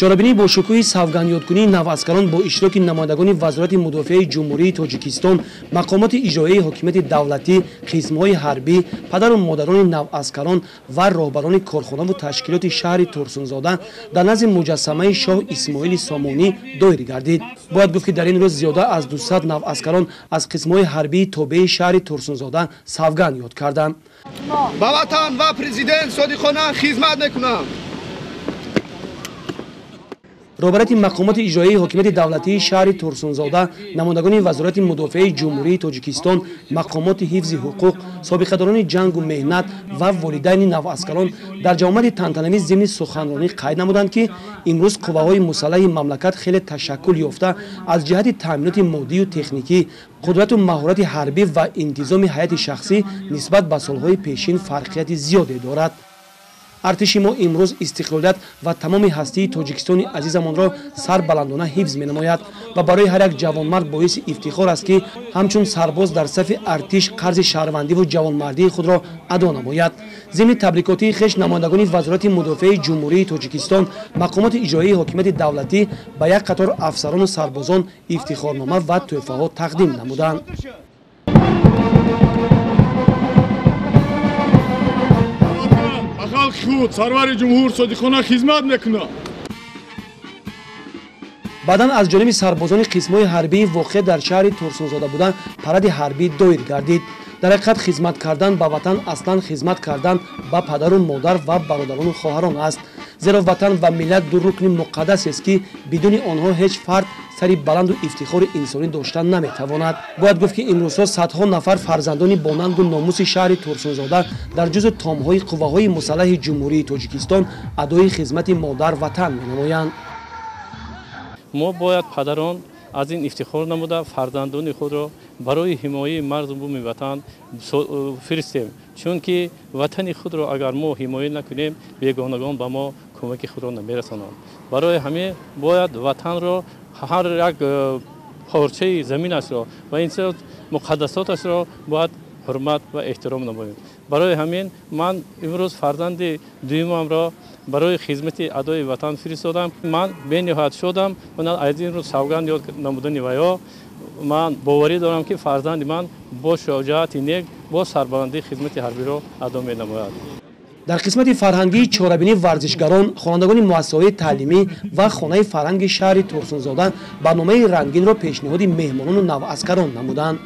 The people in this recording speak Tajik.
Чорабинии бо шукӯҳи савгандёдкунии наваскарон бо иштироки намояндагони Вазорати мудофиаи Ҷумҳурии Тоҷикистон, мақомоти иҷроияи ҳокимияти давлатӣ, қисмҳои ҳарбӣ, падару модарони наваскарон ва роҳбарони корхонаву ташкилоти шаҳри Турсунзода дар назди муҷассамаи шоҳ Исмоили Сомонӣ доир гардид. Бояд гуфт, ки дар ин рӯз зиёда аз 200 наваскарон аз қисмҳои ҳарбии тобеи шаҳри Турсунзода савганд ёд карданд. Ба ватан ва президент содиқона хизмат мекунам. Роҳбарияти мақомоти иҷроияи ҳокимияти давлатии шаҳри Турсунзода, намояндагони Вазорати мудофиаи Ҷумҳурии Тоҷикистон, мақомоти ҳифзи ҳуқуқ, собиқадорони ҷангу меҳнат ва волидайни наваскарон дар ҷамъомади тантанавӣ зимни суханронӣ қайд намуданд, ки имрӯз қувваҳои мусаллаҳи мамлакат хеле ташаккул ёфта, аз ҷиҳати таъминоти моддию техникӣ, қудрату маҳорати ҳарбӣ ва интизоми ҳайати шахсӣ нисбат ба солҳои пешин фарқияти зиёде дорад. Артиши мо имрӯз истиқлолият ва тамоми ҳастии Тоҷикистони азизамонро сарбаландона ҳифз менамояд ва барои ҳар як ҷавонмард боиси ифтихор аст, ки ҳамчун сарбоз дар сафи артиш қарзи шаҳрвандиву ҷавонмардии худро адо намояд. Зимни табрикотии хеш намояндагони Вазорати мудофиаи Ҷумҳурии Тоҷикистон, мақомоти иҷроияи ҳокимияти давлатӣ ба як қатор афсарону сарбозон ифтихорнома ва тӯҳфаҳо тақдим намуданд. Худ сарвари ҷумҳур содиқона хизмат мекунад. Баъдан аз ҷониби сарбозони қисмҳои ҳарбии воқеъ дар шаҳри Турсунзода буда паради ҳарбӣ доир гардид. Дар ҳақиқат хизмат кардан ба ватан аслан хизмат кардан ба падару модар ва бародарону хоҳарон аст. Зеро ватан ва миллат ду рукни муқаддасест, ки бидуни онҳо ҳеҷ фард сари баланду ифтихори инсонӣ доштан наметавонад. Бояд гуфт, ки имрӯзҳо садҳо нафар фарзандони бонангу номуси шаҳри Турсунзода дар ҷузъу томҳои қувваҳои мусаллаҳи Ҷумҳурии Тоҷикистон адои хизмати модар ватан менамоянд. Мо бояд падарон аз ин ифтихор намуда фарзандони худро барои ҳимояи марзу буми ватан фиристем, чунки ватани худро агар мо ҳимоя накунем, бегонагон ба мо кӯмаки худро намерасонанд. Барои ҳамин бояд ватанро ҳар як порчаи заминашро ва ин муқаддасоташро бояд ҳурмат ва эҳтиром намоем. Барои ҳамин ман имрӯз фарзанди дуюмамро барои хизмати адои ватан фиристодам. Ман бениҳоят шодам ва аз ин рӯз савганд ёд намудани ваё ман боварӣ дорам, ки фарзанди ман бо шуҷоати нек, бо сарбаландии хизмати ҳарбиро адо менамояд. Дар қисмати фарҳангии чорабинии варзишгарон, хонандагони муассисаҳои таълимӣ ва хонаи фарҳанги шаҳри Турсунзода барномаи рангинро пешниҳоди меҳмонону наваскарон намуданд.